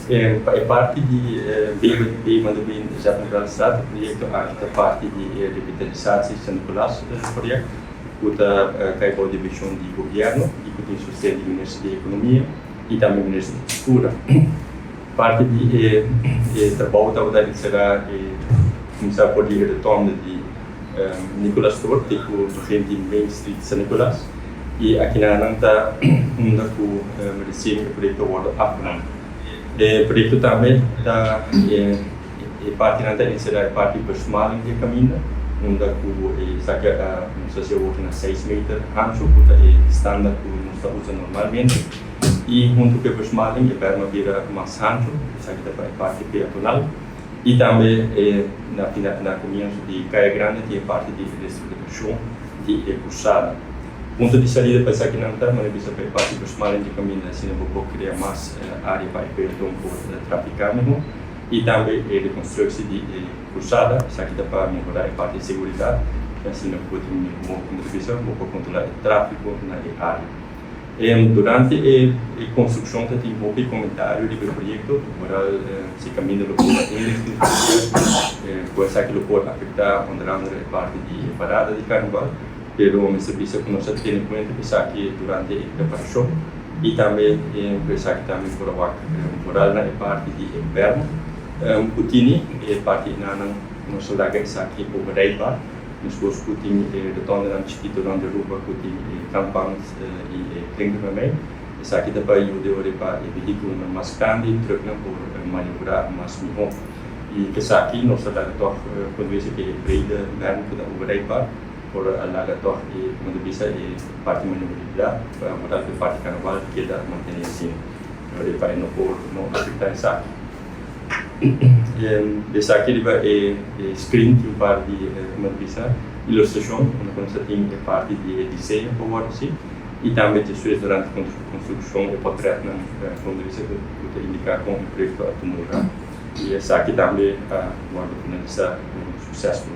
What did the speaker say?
Pa e parti di B van de Been Zettenveldstraat, e proyecto aki ta parti di e revitalisatie San Nicolas project, cu ta cay bou di vision di gobierno y cu tin sosten di Minister di Economia y tambe Minister di Cultura. Parti di e trabou tabata encera e cuminsa for di e rotonde di Nicolas Toer te cu begin di Main Street San Nicolas y akinanan ta unda cu recien e proyecto a wordo afgerond. E proyecto tambe ta e partinan ta encera e parti versmaling di e caminda unda cu esaki a nos a haci awor na 6 meter ancho cu ta e standaard cu nos ta usa normalmente y hunto cu e versmaling e berm a bira mas ancho, esaki ta pa e parti peatonal. Y tambe na final, na comienzo di Caya Grande tin e parti di reestructuracion di e cruzada. Punto di salida pa esakinan ta, manera bisa pa e parti versmaling di caminda asina bo por crea mas area pa e peaton por trafica miho. Y tambe e reconstructie di e cruzada, esaki ta pa mehora e parti di seguridad y asina bo por tin miho, como ta bisa, bo por controla e trafico na e area. Durante e konstrukshon ta tin hopi komentario riba e proyekto, vooral si kaminda lo por inrichting ku esaki lo por afektá onder andere e parti di e parada di karnaval, pero mester bisa ku nos a tene kuenta ku esaki durante e preparashon i tambe ku esaki tambe por a wak vooral na e parti di e berm ku tini e parti enanan nos a laga esaki overrijdbaar. Meskos ku tin e rotondenan chikito rònt di Aruba ku tin e kampans i e klinkernan mei. Esaki ta pa yuda ora pa e vehíkulonan mas grandi, trùknan por maniobrá mas mihó. I ku esaki nos ta laga tòg kondusí ku e brede bèrm ku ta overrijdbaar por a laga tòg e, komo ta bisa, e parti maniobrabilidat pa moral ku e parti karnaval keda mantené asina. Ora pa e no por no afektá esaki. Esaki riba e screen tin un par di como ta bisa ilustracion unda cu nos ta tin e parti di e diseño cu a wordo haci y tambe despues durante construccion e potretnan como ta bisa cu ta indica con e proyecto a tuma lugar y esaki tambe a wordo finalisa succesful.